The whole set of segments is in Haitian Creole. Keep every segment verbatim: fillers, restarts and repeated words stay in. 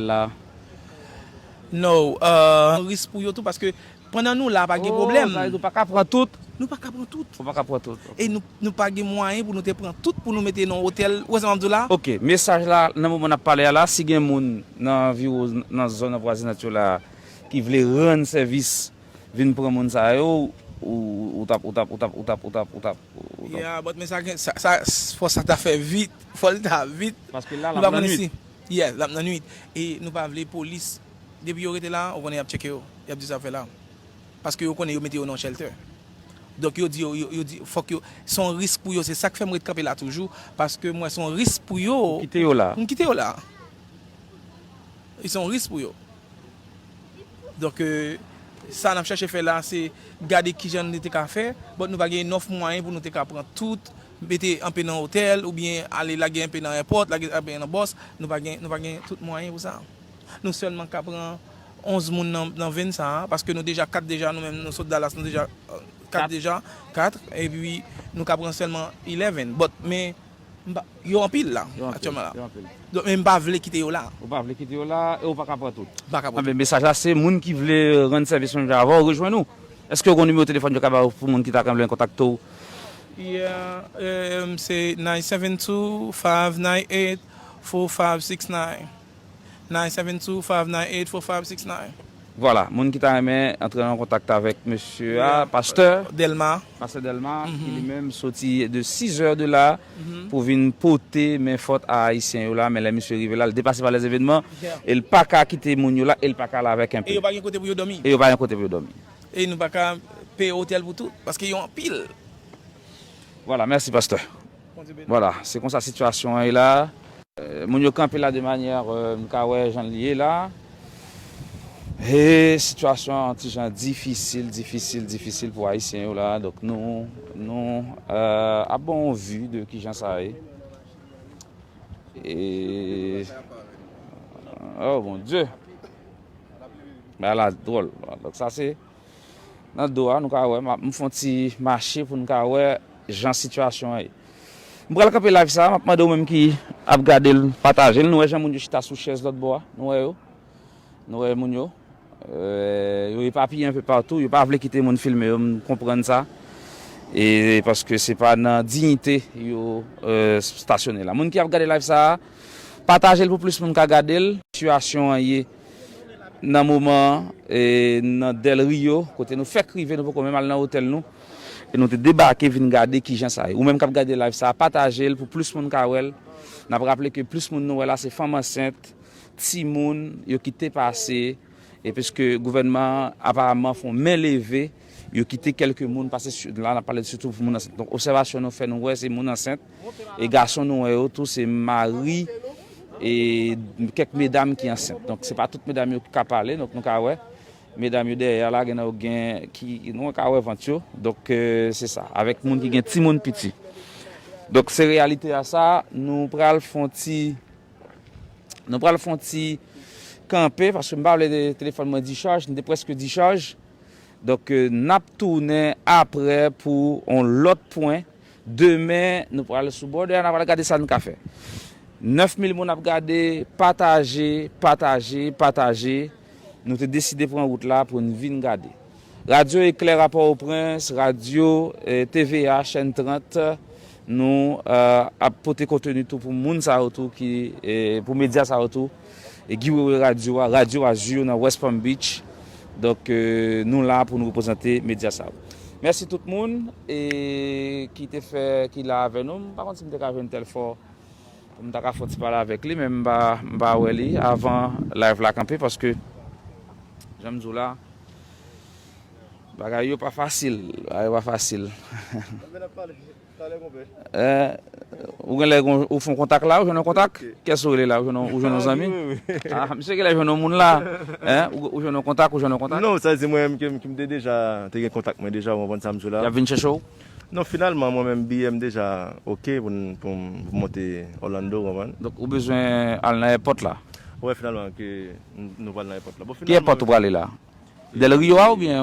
la? No, euh, risk pou yo tou, paske pandan nou la, pa gen pwoblèm. Sa vle di ou pa ka pran tout? Nou pa ka pran tout. Ou pa ka pran tout. E nou, nou pa gen mwayen pou nou te pran tout pou nou mete nan otèl. Ou wè sa m ap di w la? Ok, mesaj la, nan moman n ap pale a la, si gen moun nan anviwon, nan zòn vwazinant yo la, ki vle rann sèvis, vin pran moun sa yo, ou, ou t ap, ou t ap, ou t ap, ou t ap, ou t ap, ou t ap, ou t ap. Yeah, but men sa gen, sa, sa, fò sa ta fè vit, fò l ta vit. Paske la, l ap nan nwit. Yeah, l ap nan nwit. E nou pa vle polis, depi yo rete la, ou konnen y ap tcheke yo. Y ap di sa fè la. Paske yo konnen yo mete yo nan shelter. Donk yo di yo, yo, yo di, fòk yo, se yon risk pou yo, se sa k fè m ret kanpe la toujou, paske m wè se yon risk pou yo. Ou kite yo la. M kite yo la. E se yon risk pou yo. Donk, euh, sa n ap chache fè la, se gade kijan nou te ka fè, but nou pa gen enòf mwayen pou nou te ka pran tout, mete anpe nan otèl, oubyen ale lage anpe nan èpòt, lage anpe nan bòs, nou pa gen, nou pa gen tout mwayen pou sa. Nou sèlman ka pran onz moun nan, nan van sa a, paske nou deja kat deja, nou menm nou sot Dallas, nou deja, euh, kat deja, kat, epi nou ka pran sèlman eleven. But, men, m pa, yo anpil la, aktyèlman la. Yo anpil. Donk, men m pa vle kite yo la. Ou pa vle kite yo la, e ou pa ka pran tout. M pa ka pran tout. Anben, mesaj la, se moun ki vle rann sèvis menm jan avè w, rejwenn ou. Èske w gen yon nimewo telefòn yo ka ba w pou moun ki ta renmen kontakte w? Yeah, um, se nine seven two, five nine eight, four five six nine. Nine seven two, five nine eight, four five six nine. Vwala, moun ki ta renmen antre an kontak avèk mesye a, pastè Delma. Pastè Delma, ki li menm soti de sizè de la pou vin pote men fòt a Ayisyen yo la, men lè misye rive la, l depase pa lèzevènman, e l pa ka kite moun yo la, e l pa ka ale avèk enpe. E yo pa gen kote pou yo dòmi. E yo pa gen kote pou yo dòmi. E nou pa ka peye otèl pou tout, paske yo anpil. Vwala, mèsi, pastè. Bondye beni. Vwala, se konsa sitiyasyon an ye la. Euh, moun yo kanpe la de manyè, euh, m ka wè jan l ye la. E sitiyasyon an ti jan difisil, difisil, difisil pou Ayisyen yo la. Donk nou, nou, euh, ap ba w yon vi de kijan sa ye. E, oh mon Dieu. Bagay la dwòl. Donk sa se nan do a, nou ka wè, m ap, m fè yon ti mache pou n ka wè jan sitiyasyon an ye. M pral kanpe live sa, m ap mande ou menm ki ap gade l, pataje l. Nou wè jan moun yo chita sou chèz lòt bò a, nou wè yo. Nou wè moun yo. Euh, yo epapiye enpe patou, yo pa vle kite moun filme yo, m konprann sa. E paske se pa nan diyite yo, euh, stasyone la. Moun ki ap gade live sa a, pataje l pou plis moun ka gade l. Sitiyasyon an ye nan moman an, e, nan Del Rio, kote nou fèk rive, nou poko menm al nan otèl nou. E nou te debake vin gade kijan sa ye. Ou menm k ap gade live sa a, pataje l pou plis moun ka wè l. N ap raple ke plis moun nou wè la, se fanm ansent, timoun, yo kite pase, e piske gouvènman an aparamman fè yon men leve, yo kite kèlke moun pase, si-, la n ap pale sitou pou moun ansent. Donk, obsèvasyon nou fè, nou wè se moun ansent, e gason nou wè yo tou, se mari, e kèk medam ki ansent. Donk, se pa tout medam yo ki ka pale, donk nou ka wè. Medam yo dèyè a la, gen nan yo gen ki, nou ka wè vant yo. Donk, euh, se sa, avèk moun ki gen timoun piti. Donk, se reyalite a sa, nou pral fè yon ti Nou pral fè yon ti kanpe, paske m pa vle te-, telefòn mwen dichaj, m te prèske dichaj. Donk, euh, n ap tounen aprè pou yon lòt pwen. Demen, nou pral sou bòdè a, n ap al gade sa n ka fè. Nèf mil moun ap gade, pataje, pataje, pataje. Nou te deside pran wout la pou n vin gade. Radyo Eklè a Pòtoprens, radyo, eh, T V A, chèn trant, nou, eh, ap pote konteni tou pou moun sa yo tou ki, eh, pou medya sa yo tou. E Guy Wewe radyo a, radyo a Zio nan West Palm Beach. Donk, eh, nou la pou nou reprezante medya sa yo. Mèsi tout moun, e ki te fè, ki la avè nou. M pa konn si m te ka jwenn Telfò. Pou m ta ka fè yon ti pale avèk li, men m pa, m pa wè li avan live la kanpe, paske, jan m di w la, bagay yo pa fasil, bagay yo pa fasil. Anben, n ap pale talè, konpè. Eh, ou genlè gon, ou fè yon kontak la, ou jwenn yon kontak? Ok. Kiyès ou rele la, ou jwenn yon, ou jwenn yon zanmi? Ah, wi, wi, wi. Ah, misye genlè jwenn yon moun la. Hein? Ou, ou jwenn yon kontak, ou jwenn yon kontak? Non, sa di mwen menm ke m, ke m te deja, te gen kontak mwen deja, ou konprann sa m di w la? Y ap vin chèche w? Non, finalman, mwen menm, biyè m deja oke pou n, pou m, pou m monte Orlando, w konprann? Donk, ou bezwen al nan èpòt la? Wi, finalman, ke n, nou pral nan èpòt la. Bon, ki èpòt ou prale la? Del Rio a oubyen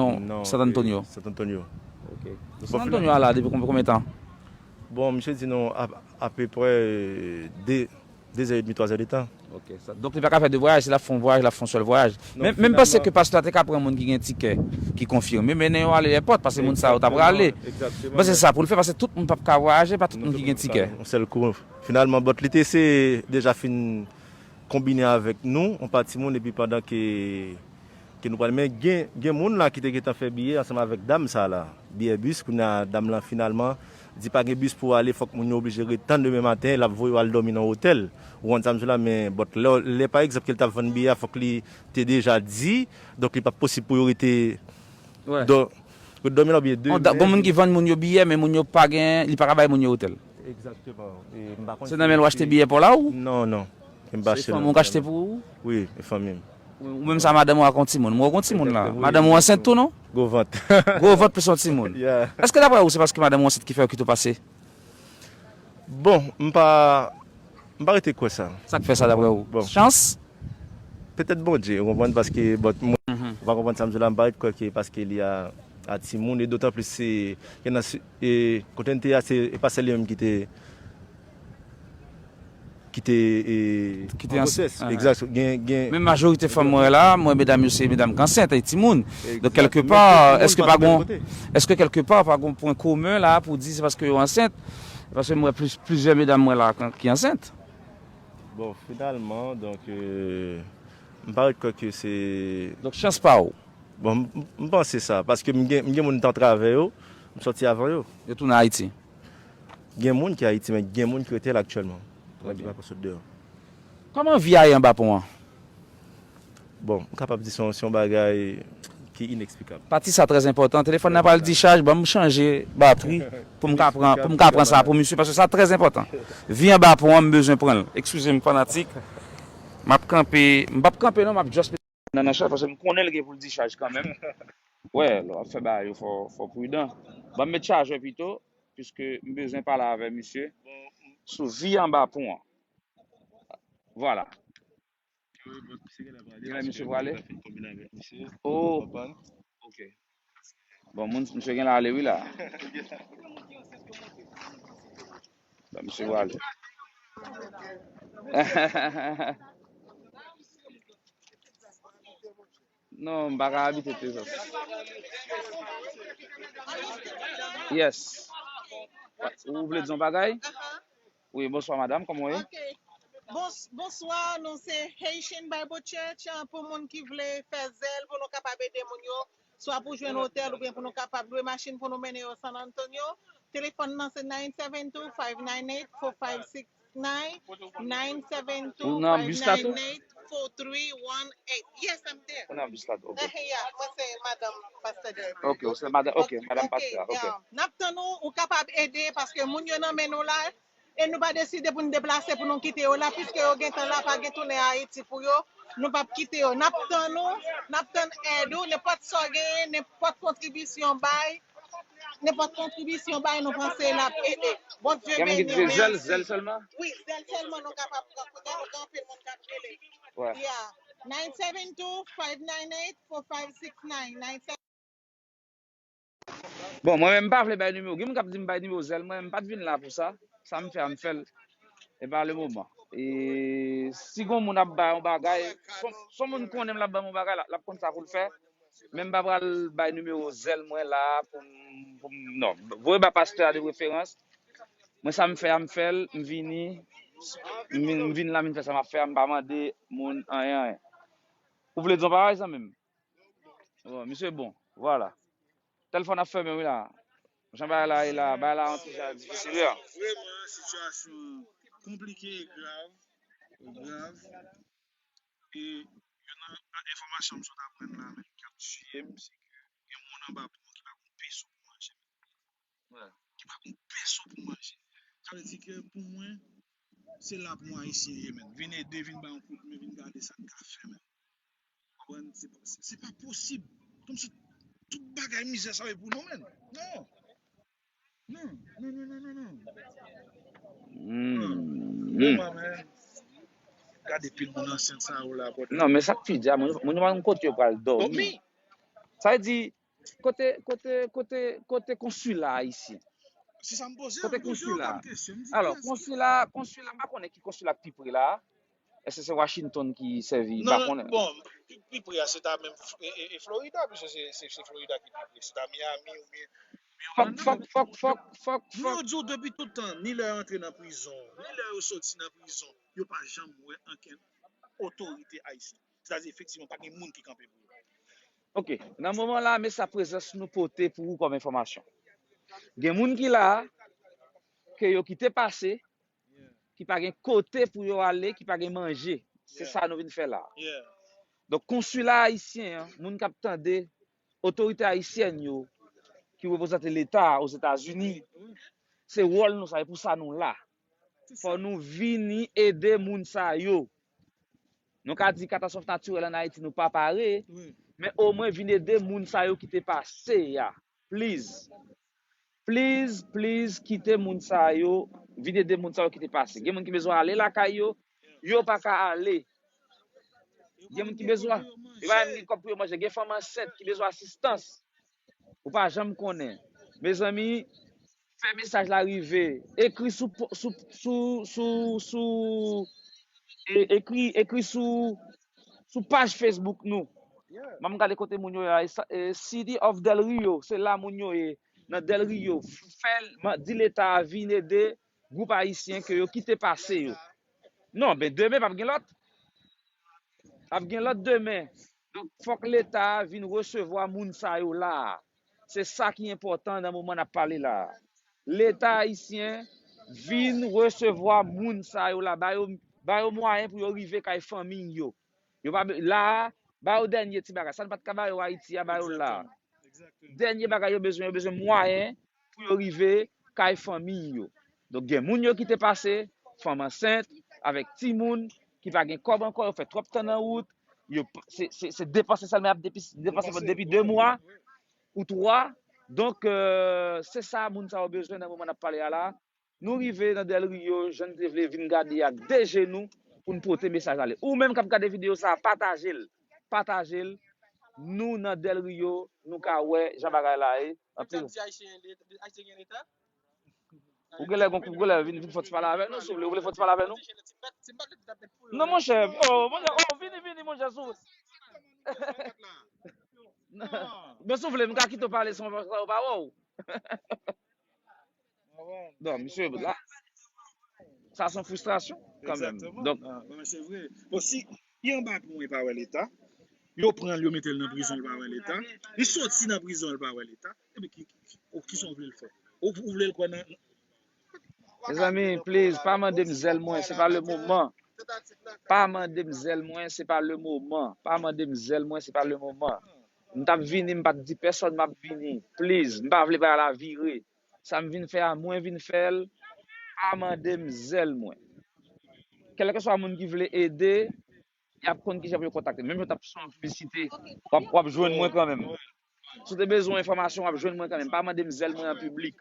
San Antonio? Non, San Antonio. Ok. San Antonio a la depi konbyen, konbyen tan? Bon, misye di nou a, apeprè, euh, de, de zè edmi, twa zè de tan. Ok, sa, donk li pa ka fè de vwayaj, si l ap fè yon vwayaj, l ap fè yon sèl vwayaj. Men, men m panse ke pastè a te ka pran moun ki gen tikè, ki konfime, mennen yo ale èpòt, paske moun sa yo ta prale. Bon, se sa pou l fè, paske tout moun p ap ka vwayaje, pa tout moun ki gen tikè. Yon sèl kou. Finalman, but li te eseye deja fin konbine avèk nou, yon pati moun, epi pandan ke ke nou pral men gen, gen moun la ki te gentan fè biyè ansanm avèk dam sa la. Biyè bis, kounye a dam lan finalman di pa gen bis pou ale, fòk moun yo oblije ret tann demen maten, l ap voye yo al dòmi nan otèl. Ou konn sa m di w la, men but lè, lè pa egzanp ke l t ap vann biyè a, fòk li te deja di, donk li p ap posib pou yo rete dò, ret dòmi la oubyen demen. Gon moun ki vann moun yo biyè, men moun yo pa gen, li pa ka bay moun yo otèl. Egzakteman. Se nan men l w achte biyè pa w la ou? Non, non. Se fanmi w k achte pou ou? Wi, e fanmi m. Ou menm sa madanm ou ak yon timoun. Mwen gen yon timoun la. Madanm ou ansent tou non? Gwo vant. Gwo vant plis yon timoun. Èske daprè ou se paske madanm ou ansent ki fè yo kite w pase? Bon, m pa m pa rete kwè sa. Sa k fè sa daprè ou? Bon. Chans? Petèt Bondye, ou konprann, paske but mwen, ou pa konprann sa m di w la, m pa rete kwè ke paske li a a timoun, e dotan plis se gen nan e kote n te a, se e pastè li menm ki te ki te e ki te an gwosès. Egzak. Gen gen Men majorite fanm mwen wè la, mwen medam yo se medam k ansent, e timoun. Donk kèlke pa, èske pa gon èske kèlke pa pa gon pwen komen la pou di se paske yo ansent? Paske mwen wè plis plizyè medam mwen la ki ansent. Bon, finalman, donk euh, m pa ret kwè ke se. Donk chans pa w. Bon, m m panse sa, paske m gen m gen moun m t antravè yo, m sòti avan yo. Yo tounen Ayiti. Gen moun ki Ayiti, men gen moun ki rete la aktyèlman. Trè byen. Ki poko sot deyò. Kòman vi a ye anba pon an? Bon, m kapab di se yon se yon bagay ki ineksplikab. Pati sa trè enpòtan. Telefòn nan pral dichaj, ban m chanje batri pou m ka pran pou m ka pran sa pou misye, paske sa trè enpòtan. Vi anba pon an, m bezwen pran l. Eskize m, fanatik. M ap kanpe, m p ap kanpe non, m ap just nan nan chaj paske m konnen l gen pou l dichaj kanmenm. Wè, lè w ap fè bagay yo fò fò pridan. Ban m met chajè pito, piske m bezwen pale avè misye sou vi anba pon an. Vwala. Genlè misye prale. Oh. Ok. Bon, moun misye genlè ale wi la. Bon, misye prale. Non, m pa ka abite Texas. Yes. Ou vle di yon bagay? Wi, bonswa madanm, kòman w ye? Ok. Bons, bonswa, nou se Haitian Bible Church, ah, pou moun ki vle fè zèl, pou nou kapab ede moun yo, swa pou jwenn otèl oubyen pou nou kapab lwe machin pou nou mennen yo San Antonio. Telefòn nan se nine seven two, five nine eight, four five six nine, nine seven two, five nine eight, four three one eight. Yes, I'm there. Ou nan bis la tou, ok. Eh, yeah, mwen se madanm pastè Derek. Ok, ou se madanm, ok, madanm pastè a, ok. Yeah. N ap tann ou, ou kapab ede paske moun yo nan men nou la. E nou pa deside pou n deplase pou nou kite yo la, piske yo gentan la, pa gen tounen Ayiti pou yo. Nou p ap kite yo. N ap tann ou, n ap tann èd ou, nenpòt sa w genyen, nenpòt kontribisyon bay, nenpòt kontribisyon bay, nou panse l ap ede. Bondye beni w. Zèl, zèl sèlman? Wi, zèl sèlman nou kapab pran. Kounye a nou gen anpil moun k ap rele. Yeah. nine seven two, five nine eight, four five six nine. Bon, mwen menm m pa vle bay nimewo. Gen moun k ap di m bay nimewo zèl mwen, m pa t vin la pou sa. Sa m fè a, m fè l. E pa le moman. E si gon moun ap bay yon bagay, son, son moun konnen m l ap ban m yon bagay, l ap konn sa pou l fè. Men m pa pral bay nimewo zèl mwen la pou m, pou m, non. Voye ba pastè a de preferans. Mwen sa m fè a, m fè l, m vini, m vin, m vin la, m vin fè sa m ap fè a, m pa mande moun anyen, anyen. Ou vle di yon bagay, zanmi m? Bon, misye bon. Vwala. Telefòn ap fèmen wi la. Jan bagay la ye la, bagay la yon ti jan difisil wi. Vrèman, sitiyasyon konplike e grav. E grav. E youn nan enfòmasyon m sot aprann la menm ki ap tiye m, se ke gen moun anba pon ki pa gon peso pou manje. Ki pa gon peso pou manje. Sa vle di ke pou mwen, se la pou Ayisyen ye, menn. Vin ede, vin bay yon kout men, vin gade sa n ka fè, menn. Konprann? Se pa, se, se pa posib. Kòmsi tout bagay mizè sa yo pou nou menm. Non. Non, non, non, non, non, non. Hmm. Gade pil moun ansent sa yo la, bòdè. Non, men sa k pi di a, moun, moun yo pa konn kote yo pral dòmi. Sa vle di, kote, kote, kote, kote konsila ayisyen? Se sa m poze, Kote konsila? Alò, konsila, konsila, m pa konnen ki konsila k pi pre la. Èske se Washington ki sèvi? M pa konnen. Bon, pi, pi pre a, se ta menm F- e, e, e Florida, piske se, se, se Florida ki pi pre. Se ta Miami oubyen Fòk, fòk, fòk, fòk, fòk, Moun fòk. yo di w depi tout tan, ni lè yo antre nan prizon, ni lè yo soti nan prizon, yo pa janm wè ankenn otorite ayisyen. Sètadi, efektivman, pa gen moun ki kanpe pou yo. Ok, nan moman la, men sa prezans nou pote pou ou kòm enfòmasyon. Gen moun ki la, ke yo kite pase, ki pa gen kote pou yo ale, ki pa gen manje. Se sa nou vin fè la. Donk, konsila ayisyen an, moun k ap tande, otorite ayisyèn yo, ki reprezante Leta Ozetazini, se wòl nou sa, e pou sa nou la. Fò nou vini ede moun sa yo. Nou ka di katastwòf natirèl ann Ayiti, nou pa pare, men omwen vin ede moun sa yo ki te pase a. Please. Please, please, kite moun sa yo, vin ede moun sa yo ki te pase. Gen moun ki bezwen ale lakay yo, yo pa ka ale. Gen moun ki bezwen, yo pa menm gen kòb pou yo manje. Gen fanm ansent ki bezwen asistans. Ou pa janm konnen. Mezanmi, fè mesaj la rive. Ekri sou, sou, sou, sou, sou, e- ekri, ekri sou, sou paj Facebook nou. M ap gade kote moun yo ye a, e sa- e City of Del Rio, se la moun yo ye, nan Del Rio. Fè l, man- di Leta a vin ede gwoup ayisyen ke yo kite pase yo. Non, ben demen p ap gen lòt. P ap gen lòt demen. Donk, fòk Leta a vin resevwa moun sa yo la a. Se sa ki enpòtan nan moman n ap pale la a. Leta ayisyen vin resevwa moun sa yo la. Ba yo, ba yo mwayen pou yo rive kay fanmi yo. Yo pa be- la a, ba yo dènye ti bagay. Sa n pa t ka ba yo Ayiti a, ba yo l la a. Dènye bagay yo bezwen, yo bezwen mwayen pou yo rive kay fanmi yo. Donk, gen moun yo kite pase, fanm ansent, avèk timoun, ki pa gen kòb ankò, yo fè twòp tan nan wout, yo p- se, se, se depanse sèlman y ap depi- depanse depi de mwa ou twa. Donk, euh, se sa moun sa yo bezwen nan moman n ap pale a la. Nou rive nan Del Rio, jan n te vle vin gade ak de je nou pou n pote mesaj la ale. Ou menm k ap gade videyo sa a, pataje l. Pataje l. Nou nan Del Rio, nou ka wè jan bagay la ye. Anpil. Ou genlè gon, ou genlè vin, vin fè ti pale avè nou, si w vle, ou vle fè ti pale avè nou? Non, monchè, oh, monchè, oh, vini, vini, monchè, sou. Men si w vle, m ka kite w pale san, san w pa wè w. Non, misye, la, sa se yon fristrasyon, kanmenm. Donk, se vre. Bon, si li anba pon, li pa wè Leta, yo pran l, yo mete l nan prizon, li pa wè Leta, li soti nan prizon, li pa wè Leta, epi ki, ki, ki, ki, kisa w vle l fè? Ou, ou vle l kwè nan, Mezanmi, please, pa mande m zèl mwen, se pa le moman. Pa mande m zèl mwen, se pa le moman. Pa mande m zèl mwen, se pa le moman. M t ap vini, m pa t di pèsòn m ap vini. Please, m pa vle bagay la vire. Sa m vin fè a, mwen vin fè l. Pa mande m zèl mwen. Kèlkeswa moun ki vle ede, y ap konn kijan pou yo kontakte m. Menm jan w t ap sou yon piblisite, w ap, w ap jwenn mwen kanmenm. Si w te bezwen enfòmasyon, w ap jwenn mwen kanmenm. Pa mande m zèl mwen an piblik.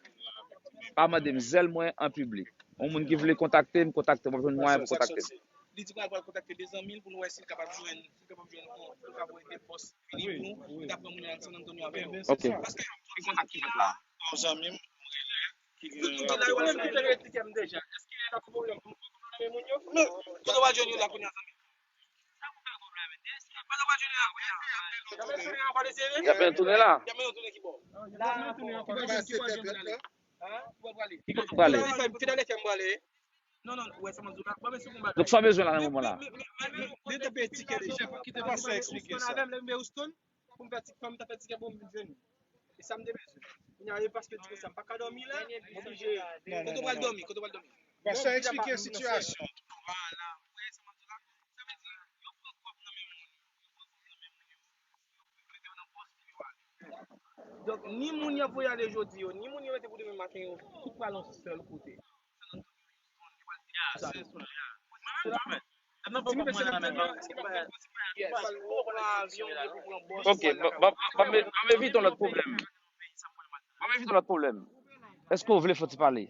Pa mande m zèl mwen an piblik. Yon moun ki vle kontakte m, kontakte m. W ap jwenn mwayen pou kontakte m. Li di pral pral kontakte de zanmi l pou l wè si l kapab jwenn, si l kapab jwenn yon, pou l kapab wè de pòs vini pou nou, pou ta pran moun yo nan San Antonio avè yo. Ok. Paske yon kontak ki fèt la. Yon zanmi m, mwen rele, ki gen yon rapò. Tout la yo wè sou Twitter yo ti kè m deja. Èske y a pwoblèm pou m konfime moun yo? Men, kote w al jwenn yo la kounye a, zanmi? Y ap tounen la. Ki kote w prale? Donk sa w bezwen la nan moman la. Pastè, eksplike sitiyasyon. Donk, ni moun y ap voye ale jodi yo, ni moun yo mete pou demen maten yo, tout pral yon sèl kote. Ok, ban m evite yon lòt pwoblèm. Ban m evite yon lòt pwoblèm. Èske w vle fè ti pale?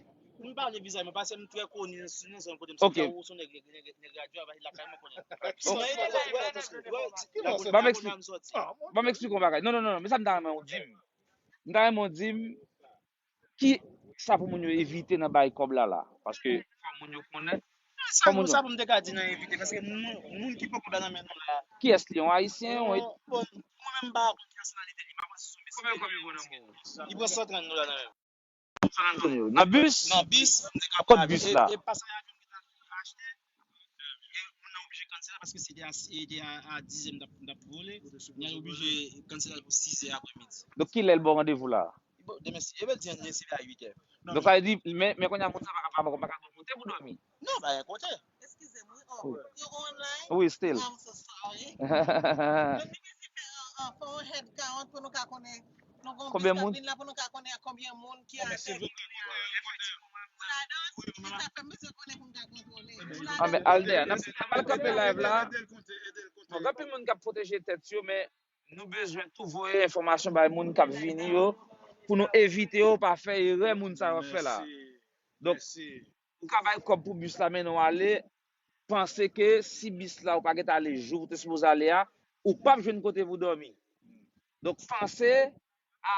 M pa vle vizaj mwen, paske m trè koni nan zòn kote m soti a, ou se yon nèg, nèg, nèg radyo a, lakay mwen konnen. Ban m eksplike, ban m eksplike yon bagay. Non, non, non, non, men sa m ta renmen w di m. M ta renmen w di m ki, Sa pou moun yo evite nan bay kòb la la. Paske fò moun yo konnen. Sa, fò moun sa yo pou m te ka di nan evite, paske moun, moun ki pran kòb la nan men nou la. Kiyès li? Yon ayisyen? Yon... Bon, mwen menm m pa konn ki nasyonalite li, m pa konn si se yon mesye. Konbyen kòb li pran nan men w? Li pran san trant dola nan men m. San Antonio. Nan bis? Nan bis, m te ka... Kot pale. Bis la? E, e pasaj avyon ki t ap achte, e moun nan oblije cancel paske se te a, se te a, a dizè m t ap, m t ap vole. Li oblije cancel pou sizè apremidi. Donk, kilè l ba w randevou la? Bon, demen, si, e ben, di, di, se a uitè. Donk, sa vle di, men, men kounye a, moun sa pa ka, pa, pa ka ba w kote pou dòmi? Non, pa gen kote. Eskize m, wi, oh, you online? Wi, still. I'm so sorry. Let me visit the, uh, uh, forehead count pou nou ka konnen. Nou gon... Konbyen moun? Vin la pou nou ka konnen konbyen moun ki atè. Pou la donn, si sa fè m bezwen konnen pou m ka kontwole. Pou la... Ah, donn. Men Alder, n ap, n ap al kanpe live la. Bon, gen anpil moun k ap pwoteje tèt yo, men nou bezwen tou voye enfòmasyon bay moun k ap vini yo, pou nou evite yo pa fè erè moun sa yo ap fè la. Donk, ou ka bay kòb pou bis la mennen w ale, panse ke si bis la ou pa gentan ale jou ou te sipoze ale a, ou p ap jwenn kote pou dòmi. Donk, panse a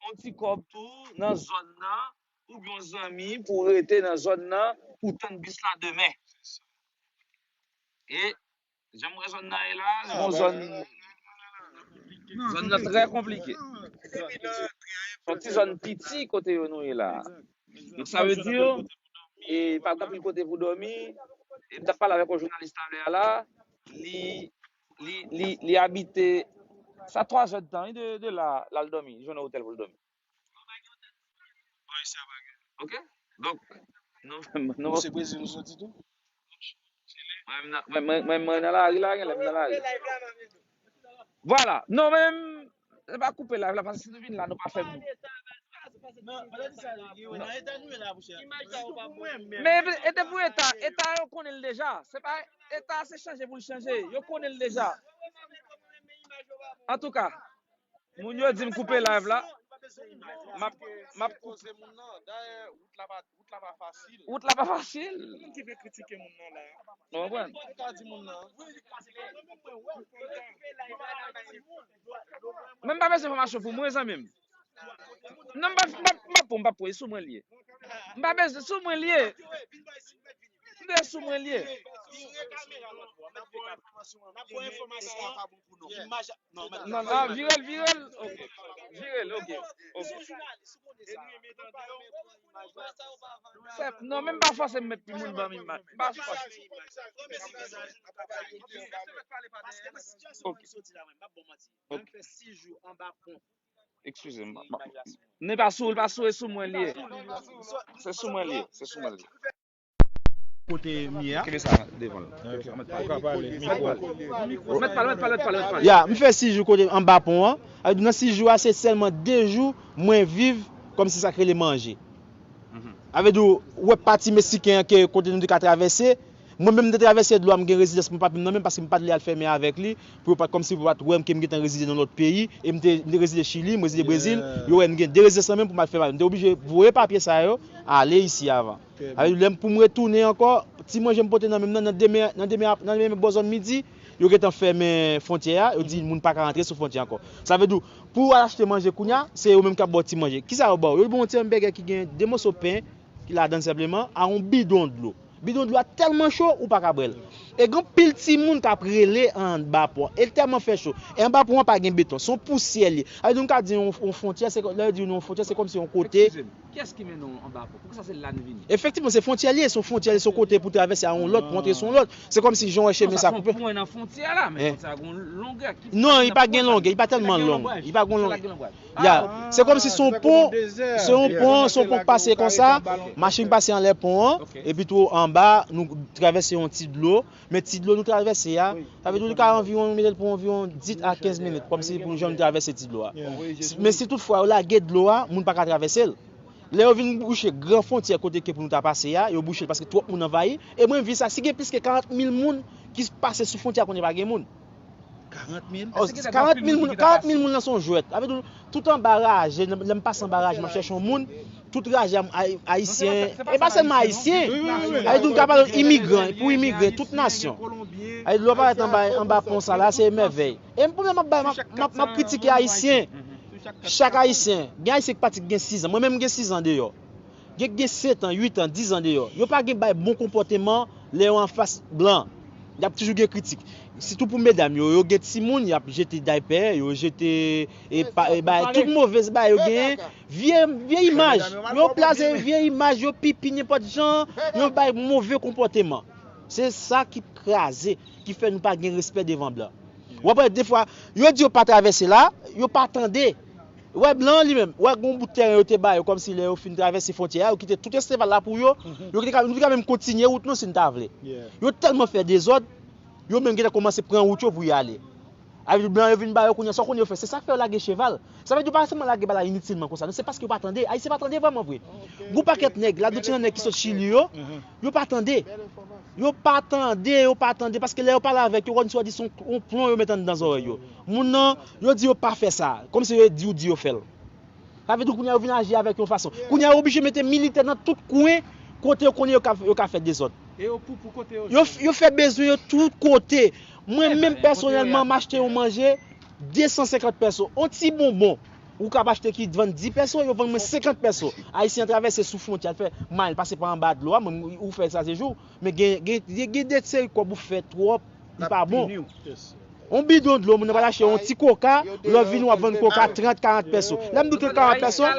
yon ti kòb tou nan zòn nan, pou yon zanmi, pou rete nan zòn nan, pou tann bis la demen. E jan m wè zòn nan ye la, se yon zòn, zòn nan trè konplike. Se yon ti zòn piti kote yo nou ye la. Donk, sa vle di, e, pa gen anpil kote pou dòmi. E m t ap pale avèk yon jounalis talè a la, li, li, li, li abite, sa twa zè d tan, wi, de, de la, l al dòmi, li jwenn yon otèl pou l dòmi. Ok? Donk, nou, nou... Se Brezil ou soti tou? Mwen, mwen, mwen, mwen, mwen nan lari la, genlè m nan lari. Vwala. Non, men, se pa koupe live la, paske si nou vin la, nou pa fè moun. Men e te pou eta, eta yo konnen l deja. Se pa eta, se chanje pou l chanje. Yo konnen l deja. Antouka, moun yo di m koupe live la. M ap, m ap koupe. Wout la pa, wout la pa fasil. Wout la pa fasil. Moun ki vle kritike moun nan la. Ou konprann? Ou ka di moun nan. Men m pa bezwen enfòmasyon pou mwen, zanmi m. Non, m pa, m pa, m pa pou, m pa pou, e sou mwen l ye. M pa bezwen, sou mwen l ye. M te sou mwen l ye. Non, non, vire l, vire l. Ok. Vire l, ok. Ok. Sèf, non, men m pa fòse m met pou moun ban m imaj. M pa fòse. Ok. Ok. Eskize m. M pa, m pa, li pa sou, li pa sou, e sou mwen l ye. Se sou mwen l ye, se sou mwen l ye. Kote m ye a. Kite sa devan l. Ok. Ou ka pale, mikwo. Mèt pale, mèt pale, mèt pale, mèt pale. Ya, m fè sis jou kote anba pon an. Sa vle di nan sis jou a, se sèlman de jou mwen viv kòmsi sa k rele manje. Sa vle di, ou wè pati Meksiken an ke kote nou te ka travèse, mwen menm m te travèse dlo a, m gen rezidans mwen papye m nan men m paske m pa t vle al fèmen avèk li, pou yo pa t, kòmsi pou yo pa t wè m ke m gentan rezide nan lòt peyi, e m te, m te rezide Chili, m rezide Brezil, yo wè m gen de rezidans nan men m pou m al fèmen avèk li. M te oblije voye papye sa yo, ale isi avan. Sa vle di, lè m pou m retounen ankò, ti manje m pote nan men m nan, nan demen, nan demen, nan demen bò zòn midi, yo gentan fèmen fwontyè a, yo di moun pa ka rantre sou fwontyè ankò. Sa vle di, pou w al achte manje kounye a, se yo menm k ap ba w ti manje. Kisa yo ba w? Yo ba w yon ti bègè ki gen de moso pen, ki ladan l senpleman, a yon bidon dlo. Bidon dlo a tèlman cho, ou pa ka bwè l. E gen anpil timoun k ap rele anba pon an. E l tèlman fè cho. E anba pon an pa gen beton, se yon pousyè l ye. Sa vle di, nou ka di yon, yon fwontyè, se, lè yo di yon fwontyè, se kòmsi yon kote. Eskize m, kiyès ki mennen w anba pon? Poukisa se la n vini? Efektivman, se fwontyè l ye, se yon fwontyè l ye, se yon kote pou travèse a yon lòt, pou antre sou yon lòt. Se kòmsi jan w wè chemen sa koupe. Non, sa se yon pwen nan fwontyè la, men fwontyè a gen yon longè ki... Non, li pa gen longè, li pa tèlman long. Li pa gen long. Ya, se kòmsi se yon pon, se yon pon, se yon pon k pase konsa, machin pase anlè pon an, epi tou anba, nou travèse yon ti dlo, men ti dlo nou travèse a, sa vle di li ka anviwon, nou mete l pou anviwon dis a kenz minit, kòmsi pou jan nou travèse ti dlo a. Men si toutfwa yo lage dlo a, moun pa ka travèse l. Lè yo vin bouche gran fwontyè kote ke pou nou ta pase a, yo bouche l paske twòp moun anvayi. E mwen, vi sa, si gen plis ke karant mil moun ki pase sou fwontyè a kounye a pa gen moun. Karant mil? Oh, karant mil moun, karant mil moun nan se yon jwèt. Sa vle di, tout anba raje, lè m pase anba raje, m ap chèche yon moun, tout raje a, ay-, ayisyen, e pa sèlman ayisyen. Sa vle di, nou ka pale imigran, pou imigran, tout nasyon. Sa vle di, lè w parèt anba, anba pon sa la, se mèvèy. E m, pou mwen, m ap bay, m ap, m ap, m ap kritike ayisyen. Chak ayisyen. Gen ayisyen ki pati ki gen sizan. Mwen menm, m gen sizan deyò. Gen, gen sèt an, uit an, diz an deyò. Yo pa gen bay bon konpòteman lè yo anfas blan. Y ap toujou gen kritik. Sitou pou medam yo, yo gen timoun, y ap jete daypè, yo jete e pa, e bay, tout movèz bay yo genyen. Vye, vye imaj. Yo plase vye imaj, yo pipi nenpòt jan, yo bay move konpòteman. Se sa ki kraze, ki fè nou pa gen respè devan blan. W ap wè defwa, yo di yo pa travèse la, yo pa tande. Wè blan an li menm, wè gon bout tèren yo te ba yo kòmsi lè yo fin travèse fwontyè a, yo kite tout Esteval la pou yo. Yo te ka, nou te ka menm kontinye wout nou si n ta vle. Yo tèlman fè dezòd, yo menm gentan kòmanse pran wout yo pou y ale. Avèk blan yo vin ba yo kounye a, sa w konnen yo fè, se sa k fè yo lage cheval. Sa vle di yo pa sèlman lage bagay initilman konsa, non, se paske yo pa tande. Ayisyen pa tande vrèman vre. Gon pakèt nèg, la dotyen nèg ki sot Chili yo, yo pa tande. Yo pa tande, yo pa tande, paske lè yo pale avèk yo, kòmsi w di se yon, yon plon yo met anndan zòrèy yo. Moun nan, yo di yo pa fè sa, kòmsi yo di w di yo fè l. Sa vle di kounye a yo vin aji avèk yon fason. Kounye a yo oblije mete militè nan tout kwen kote yo konnen yo ka, yo ka fè dezòd. E yo poupou kote yo yo, yo fè bezwen yo tout kote. Mwen menm pèsonèlman, m achte yon manje, de san senkant pèso. On ti bonbon, ou kab achte ki vann dis pèso, yo vann mwen senkant pèso. Ayisyen an travèse sou fwontyè, al fè may, pase pa anba dlo a, mwen, ou fè sa se jou. Men gen, gen, gen, gen de seri kòb ou fè twòp, li pa bon. On bidon dlo, moun nan pral achte yon ti koka, lè w vini w ap vann koka trant, karant pèso. Lè m di w trant, karant pèso,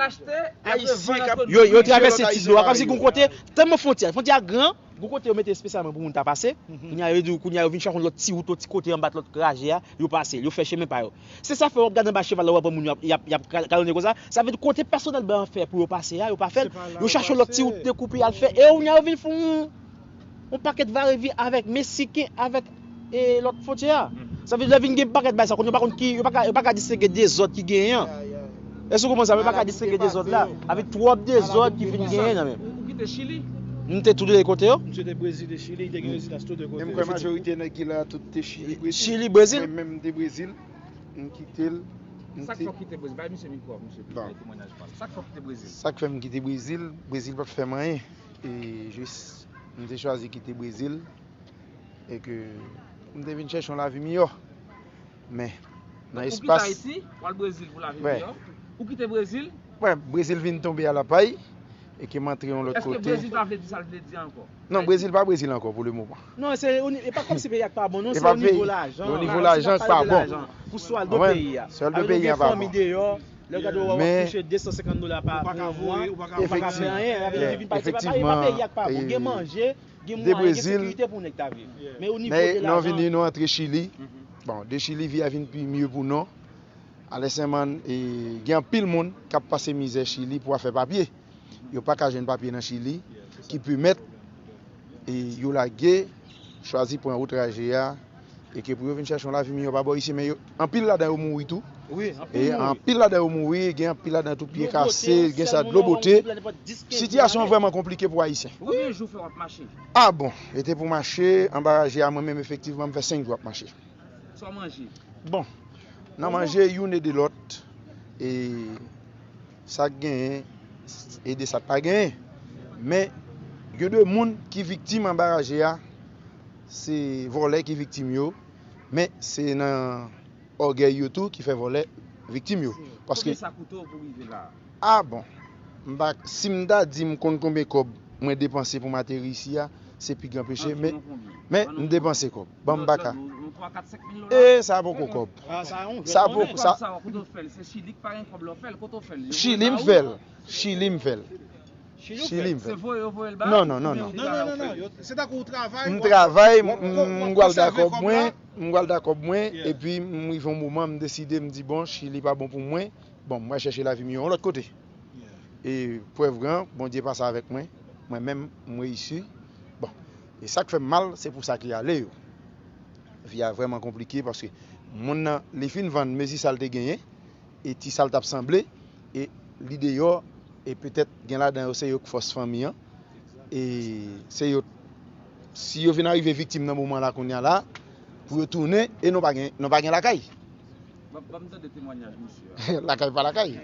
yo, yo travèse ti dlo a, kòmsi gon kote, tèlman fwontyè, fwontyè a gran, gon kote yo mete espesyalman pou moun ta pase. Kounye a, yo di w, kounye a, yo vin chache yon lòt ti wout, yon ti kote anba lòt raje a, yo pase l, yo fè chemen pa yo. Se sa fè w ap gade anba cheval la, w ap wè moun yo ap, y ap, y ap kal-, kalonnen konsa. Sa vle di kote pèsonèl blan an fè pou yo pase a, yo pa fè l. Yo chache yon lòt ti wout dekoupe y al fè. E kounye a, yo vin fè yon, yon pakèt varevi avèk Meksiken, avèk, e, lòt fwontyè a. Sa vle di lè vin gen pakèt bagay sa, kounye a yo pa konn ki, yo pa ka, yo pa ka distenge dezòd ki genyen an. Èske w konprann sa? Yo pa ka distenge dezòd la. Avèk twòp dezòd ki vin genyen nan men. Ou, ou kite Chili? M te tou de kote yo. Misye te Brezil e Chili, li te gen rezidans tou de kote. E m kwè majorite nèg ki la tout te Chili, Brezil. Chili, Brezil. Mwen menm m te Brezil. M kite l. M Sa k te fè w kite Brezil? Bay misye mikwo a pou misye bay temwayaj pa l. Sa k fè w kite Brezil? Sa k fè m kite Brezil? Brezil pa t fè m anyen. E jis, m te chwazi kite Brezil. E ke m te vin chèche yon lavi miyò. Men, nan espas. Donk, ou kite Ayiti, w al Brezil pou lavi miyò. Ou kite Brezil. Wè, Brezil vin tonbe a lapay. E ke m antre yon lòt kote. Èske Brezil pa vle di sa l vle di ankò? Non, Brezil pa Brezil ankò pou le moman. Non, se, e pa kòmsi peyi a pa bon, non, se o nivo lajan. O nivo lajan ki pa bon. Pou swèldo peyi a. Swèldo peyi a pa bon. Lè w gade w ap touche de san senkant dola pa mwa, ou pa ka fè anyen. Sa vle di vin pase pa, e pa peyi a ki pa bon. Gen manje, gen mwayen, gen sekirite pou nèg ta viv. Men o nivo de lajan. Men nou vini, nou antre Chili. Bon, de Chili, vi a vin pi mye pou nou. Alèsèman, e, gen anpil moun k ap pase mizè Chili pou afè papye. Yo pa ka jwenn papye nan Chili, ki pèmèt, e, yo lage, chwazi pran wout raje a, e ke pou yo vin chèche yon lavi miyò pa bò isi, men yo, anpil ladan yo mouri tou. E anpil ladan yo mouri, gen anpil ladan tou pye kase, gen sa dlo bote. Sitiyasyon an vrèman konplike pou Ayisyen. Konbyen jou fè w ap mache? A bon, e te pou mache, anba raje a, mwen menm efektivman, m fè senk jou ap mache. Sa w manje? Bon, nan manje youn ede lòt, e sa k genyen ede sa k pa genyen. Men, gen de moun ki viktim anba raje a, se vòlè ki viktim yo, men se nan ògèy yo tou ki fè vòlè viktim yo. Paske. Konbyen sa koute w pou w rive la a? A bon. M pa, si m ta di m konn konbyen kòb mwen depanse pou m ateri isi a, se pi gran peche, men, men m depanse kòb. Ban m baka. E sa poko kòb. Sa poko, sa. Kote w fè l? Se Chili k pa gen kòb lè w fè l. Kote w fè l? Chili m fè l. Chili m fè l. Chili m fè l. Se voye yo voye l ba ou? Non, non, non, non. Non, non, non, non. Se tankou w travay, m travay, m, m, m gwal da kòb mwen, m gwal da kòb mwen, epi m rive yon moman, m deside, m di, bon, Chili pa bon pou mwen. Bon, mwen chèche lavi miyò yon lòt kote. E prèv gran, Bondye pase avèk mwen. Mwen menm, m reyisi. Bon, e sa k fè m mal, se pou sa ki ale yo. Vi a vrèman konplike paske moun nan, li fin vann mezi sa l te genyen, e ti sa l t ap sanble, e li deyò, e petèt gen ladan yo se yo k fòs fanmi an, e se yo, si yo vin arive viktim nan moman la kounye a la, pou yo tounen, e nou pa gen, nou pa gen lakay. Ban, ban m tande temwayaj misye a. Lakay pa lakay.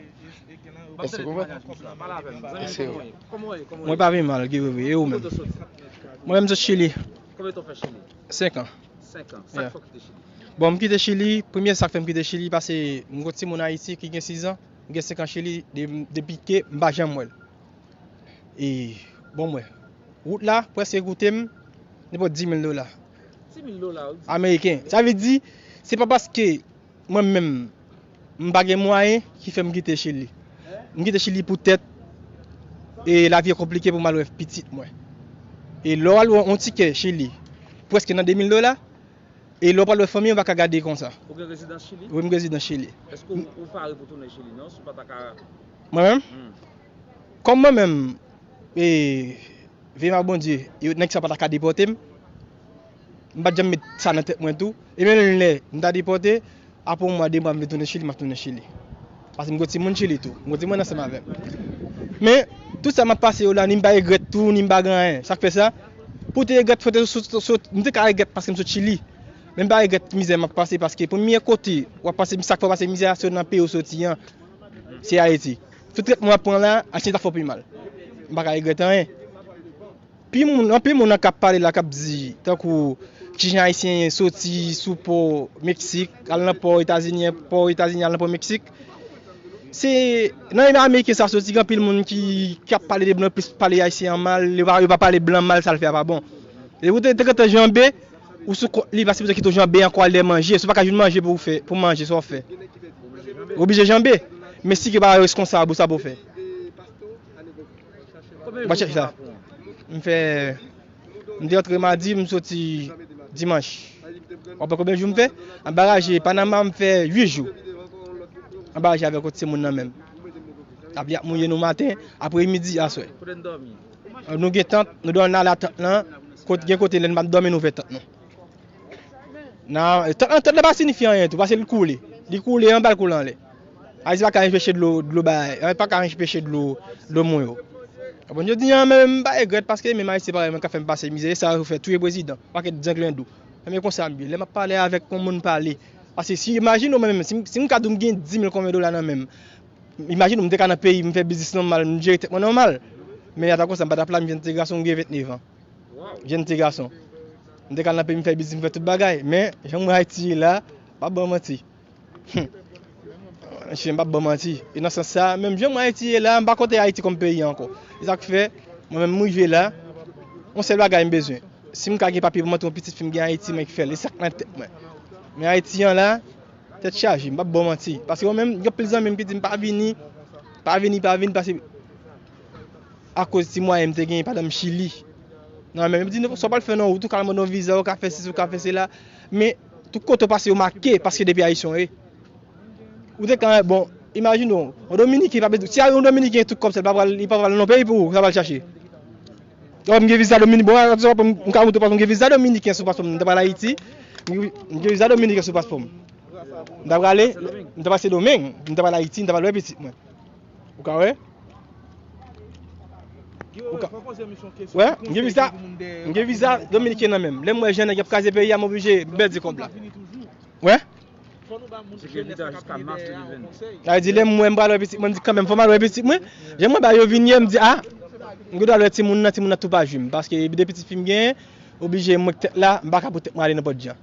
Èske w konprann? Ban m tande temwayaj misye a. Pale avè m. Zanmi m, kòman w ye? Kòman w ye? Kòman w ye? Mwen pa pi mal, Guy Wewe. E ou menm? Kote w soti? Mwen menm m soti Chili. Konbyen tan w fè Chili? Senk an. Senk an. Sa k fè w kite Chili? Bon, m kite Chili, premye sa k fè m kite Chili, paske m gon timoun Ayiti ki gen sis an, m gen senk an Chili, de, depi ke m pa janm wè l. E, bon, mwen, wout la, prèske koute m nenpòt dis mil dola. Dis mil dola, wi. Ameriken. Sa vle di, se pa paske mwen menm, m pa gen mwayen ki fè m kite Chili. M kite Chili poutèt, e lavi a konplike pou m al wè pitit mwen. E lè w al wè yon tikè Chili, prèske nan de mil dola, e lè w pral wè fanmi, w pa ka gade konsa. Ou gen rezidans Chili? Wi, m gen rezidans Chili. Èske ou, ou pare pou tounen Chili, non? Si w pa ta ka... Mwen menm? Hmm. Kòm mwen menm, e, veye m a Bondye, e nèg sa pa ta ka depòte m. M pa t janm met sa nan tèt mwen tou. E menm lè m ta depòte, apre yon mwa, de mwa, m vin tounen Chili, m ap tounen Chili. Paske m gen timoun Chili tou. M gen timoun ansanm avè m. Men, tout sa m ap pase yo la, ni m pa regrèt tou, ni m pa gen anyen. Sa k fè sa? Pou te regrèt, fò te sot, sot, m te ka regrèt paske m sot Chili. Men m pa regrèt mizè m ap pase, paske premye kote w ap pase, sa k fè w pase mizè a, se nan peyi w soti an. Se Ayiti. Tout trètman w ap pran la, Ayisyen ta fè w pi mal. M pa ka regrèt anyen. Pi moun, anpil moun nan k ap pale la, k ap di, tankou, kijan Ayisyen soti sou pò Meksik, al nan pò Etazini, pò Etazini, al nan pò Meksik. Se nan Ameriken sa soti, gen anpil moun ki, ki ap pale de blan, plis pale Ayisyen an mal, yo pa, yo pa pale blan mal, sa l fè a pa bon. E ou te, te gentan janbe, ou sou kont li, pa sipoze kite w janbe ankò al dèyè manje. Si w pa ka jwenn manje pou w fè, pou manje, sa w fè? Ou oblije janbe. Men si ke pa reskonsab ou, sa pou w fè? Konbyen jou w fè la? M fè, m te antre madi, m soti dimanch. W ap wè konbyen jou m fè? Anba raje Panama, m fè uit jou. Anba raje avèk yon timoun nan menm. Lapli ap mouye nou maten, apremidi, aswè. Kote n dòmi? Nou gen tant, nou dòmi nan la tant lan. Kot, gen kote lè n pa dòmi, nou fè tant nou. Nan, tant, tant la pa siyifi anyen tou, paske li koule. Li koule anba, l koule anlè. Ayiti pa ka anpeche dlo, dlo bay, pa ka anpeche dlo, dlo mouye w. Bon, jodi a, menm, m pa regrèt, paske menm Ayiti se parèy mwen k ap fè m pase mizè, e sa yo fè touye prezidan, pakèt zanglendou. Menm e konsa m ye. Lè m ap pale avèk yon moun pale. Paske si, imajine w, mwen menm, si, si m ka di w m gen dis mil konbyen dola nan men m, imajine w, m te ka nan peyi, m fè biznis nòmal, m jere tèt mwen nòmal. Men ata konsa, m pa t ap la, m jèn ti gason, m gen vennèf an. Jèn ti gason. M te ka al nan peyi m fè biznis, m fè tout bagay. Men, jan m wè Ayiti ye la, m p ap ba w manti. Monchè, m p ap ba w manti. E nan sans sa, menm jan m wè Ayiti ye la, m pa konte Ayiti kòm peyi ankò. E sa k fè, mwen menm, m rive la, yon sèl bagay m bezwen. Si m ka gen papye pou m antre yon pitit fi m gen Ayiti, mwen k fè l. E sa k nan tèt mwen. Men Ayiti an la, tèt chaje, m p ap ba w manti. Paske mwen menm, gen anpil zanmi m ki di m pa vini, pa vini, pa vini, paske akoz ti mwayen m te genyen pandan m Chili. Nan men, yo di, sa w pral fè nan wout, ou ka mande yon viza, ou ka fè sesi, ou ka fè sela. Men, tout kote w pase, yo make, paske depi Ayisyen w ye. Ou te ka, bon, imajine w, yon Dominiken pa bezwen, si yon Dominiken tout kòb sa, li pa pral, li pa pral nan peyi pou ou, sa pral chache. Bon, m gen viza Dominiken, bon, atò, m ka montre paspò m, m gen viza Dominiken sou paspò m, m ta pral Ayiti, m gen viza Dominiken sou paspò m. M ta prale, m ta pase Domeng, m ta pral Ayiti, m ta pral wè pitit mwen. Ou ka wè? Ou ka wè, m gen viza, m gen viza dominiken nan men m. Lè m wè jan nèg y ap kraze peyi a, m oblije m pèdi kòb la. Wè? Sa vle di, lè m wè m pral wè pitit mwen, m di kanmenm, fò m al wè pitit mwen. Jan m wè bagay yo vin ye, m di, a, m gen dwa al wè timoun nan, timoun nan tou pa jwi m. Paske de pitit fi m genyen, oblije mwen k tèt la, m pa ka pou tèt mwen ale nenpòt jan.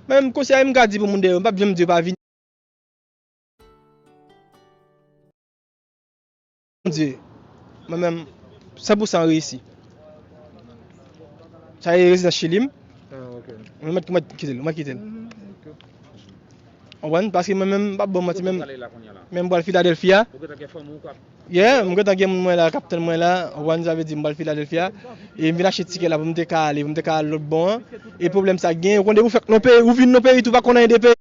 Men m konsèy m ka di pou moun dèyè yo, m p ap janm di yo pa vini. Bondye, mwen menm, san pou san reyisi. Sa e rezidans Chili m. Ah, ok. Mwen mèt, mwen mèt kite l, mwen mèt kite l. Mhm, ok. Ou konprann? Paske mwen menm, m p ap ba w manti, menm, menm m pral Filadèlfi a. Ou gentan gen fanmi w k ap... Yeah, m gentan gen moun mwen la, k ap tann mwen la. Ou konprann sa vle di, m pral Filadèlfi a. E m vin achte tikè la pou m te ka ale, pou m te ka al lòt bò an. E pwoblèm sa gen, ou konn depi ou fèk nan peyi, ou vin nan peyi tou, pa konn anyen de peyi.